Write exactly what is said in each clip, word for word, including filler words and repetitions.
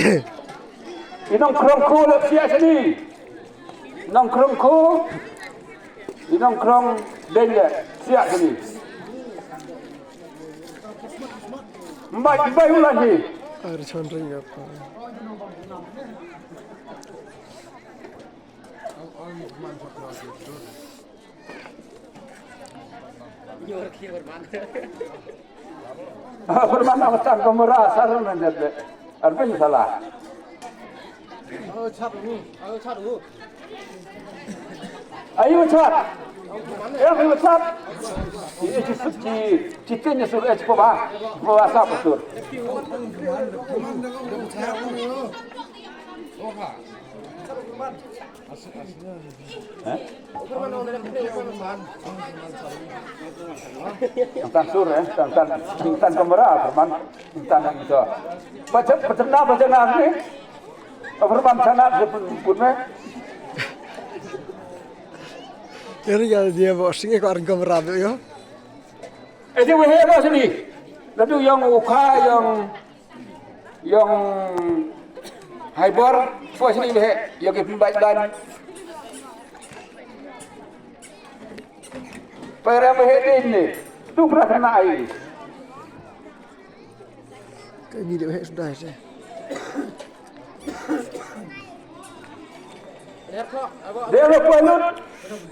I nongkrong ko le siah sini. Nongkrong ko. I nongkrong deng le siah sini. Mbai, mbai ulan hi. Ar chon ring apa. Perman awatan kamera sarang nan jadbe. Arpin salah. Ayo chat. Ya, ayo chat. Ini ci ci ci tin sur eh, coba. Coba sap sur. Tang sur eh, tang tang tang kamera perman tang itu. Baca pecenda baca nang ni. Perman sana pun pun eh. Ini kalau dia bawa sini kau orang kamera tu yo. Eh dia wahai bawa sini. Lalu yang uka yang Yong hai bor, poi sini behe, yong ki pynbait ban. Poi rem behe din ni, tu pra kena ai. Ka ngi dei behe sudah se. Dei lo poi lut,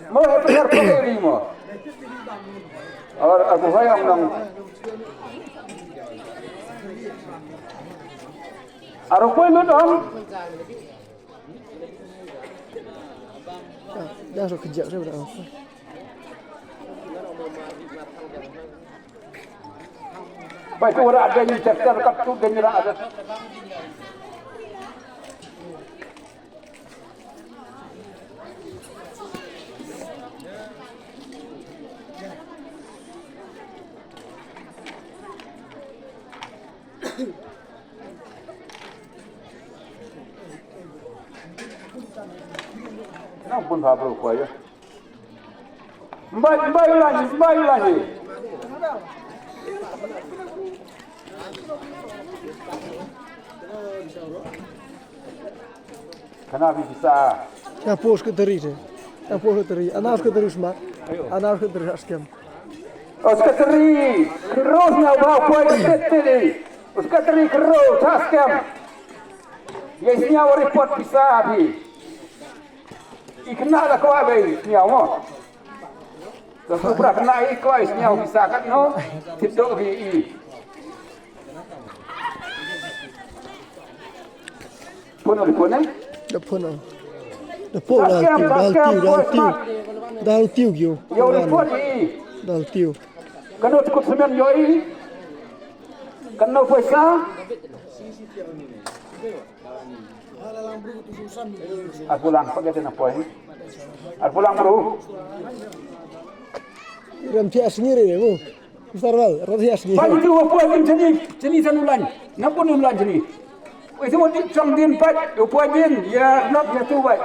mo he pynher poi ri mo. Or aku hayang nang. Aro poi lut ong. Dah so kejap saya dah. Bai tu ora ada ni chapter kat tu dia nyerah ada. Nang pun ha bro ko ya. Mbai mbai ulangi, mbai ulangi. Kana bi bisa. Ya pos ke teri te. Ya pos ke teri. Anas ke teri smat. Anas ke teri askem. Os ke teri. Terus na ba poi ke teri. Os ke teri kero askem. Ya isinya report bisa bi. Ikna la ko abe isinya mo. Ka kubra kena i ko ai sñiaw pisa kat no. Tip dok ki i. Pun ol pun eh. Da pun ol. Da pun dal tiu, dal tiu, dal tiu. Dal tiu kyu. Yo report i. Dal tiu. Kano tukut semen yo i. Kano pisa. Ar pulang pakai tena point. Ar pulang bro. Ram tias ngiri ne mu. Sarwal, ram tias ngiri. Pai tu apa yang sini, sini sanulan. Nampun ulan sini. Itu mau di chong din pat, upa din, ya nak ya tu bai.